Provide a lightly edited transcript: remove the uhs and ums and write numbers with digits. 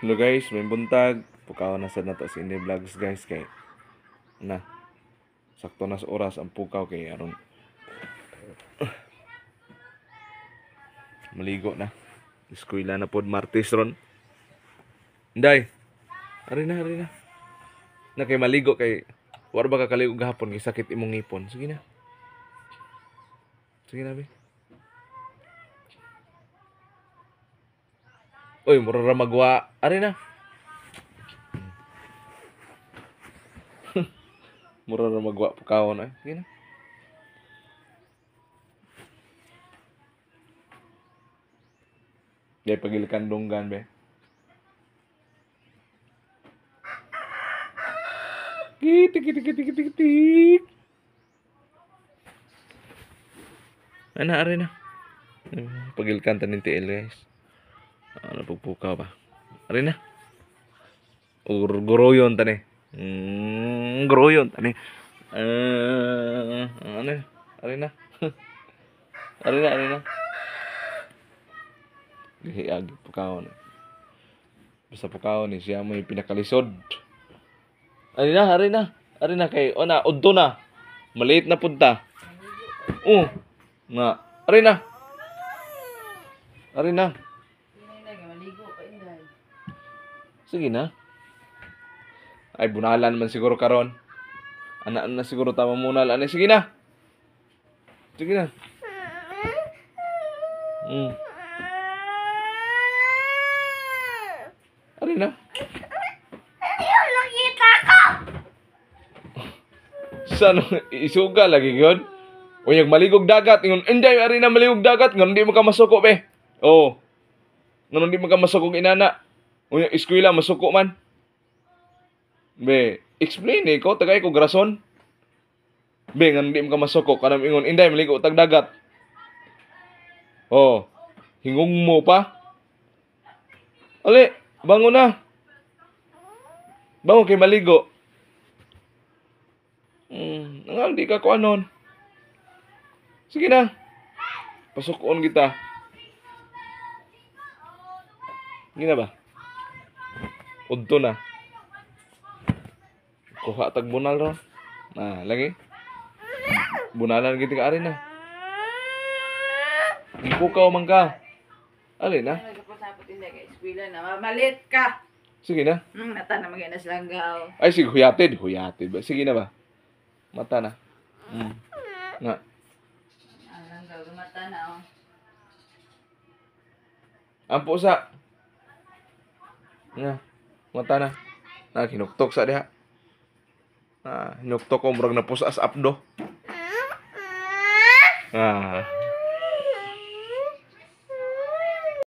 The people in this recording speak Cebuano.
Hello guys, may buntag. Pukaw na sad nato si Inday Vlogs guys kay na sakto na sa oras ang pukaw kay aron maligo na. Eskwela na pod Martes ron. Inday. Ari na, ari na. Na kay maligo kay wala ba ka kaligo gahapon kay sakit imong ngipon. Sige na. Sige na be. Uy, mura ra magwa. Ari na. Mura ra magwa pukawon ay. Sige na. Dahil pagilikan dunggan be. Kitik kitik kitik kitik kitik. Ana ari na. Pagilkan tanin tiil guys. Ano pagpukaw ba? Ari na. Guroyon tani. Guroyon tani. Ano? Ari na. Ari na, ari na. Gihiag pukawon. Basta pukawon ni siya may pinakalisod. Ari na, ari na. Ari na kay ona udto na. Maliit na punta. Oh. Nga. Ari na. Ari na. Sige na. Ay, bunalan man siguro karon. Ana na siguro tama munal. Ano, sige na. Sige na. Ari na. Ayaw, nakita ko! Saan? Isuga lagi yun? Uy, maligog dagat. Ingon, inday, ari na maligog dagat. Ngan di mo ka masuko, be. Oo. Ngan di mo ka masuko inana. Uy, eskwela, masuko man. Be, explain eh ko. Tagay ko, grason. Be, ngan di mo ka masuko. Kanam ingon, inday, maligo tag dagat. Oh, hingong mo pa. Ali, bangon na. Bangon kay maligo. Nangal di ka ko anon. Sige na. Pasukon kita. Sige na ba? Udto na. Kuha tag bunal ron. Nah, lagi. Bunalan kita ka ari na. Ikukaw man ka. Ali na. Malit ka. Sige na. Mata na magina silanggaw. Ay, sige, huyatid. Huyatid ba? Sige na ba? Mata na. Nga. Langgaw, mata na oh. Ampo sa. Nga. Mata na. Na, hinuktok sa diha. Ah, hinuktok ko murag na pusa sa apdo. Ah.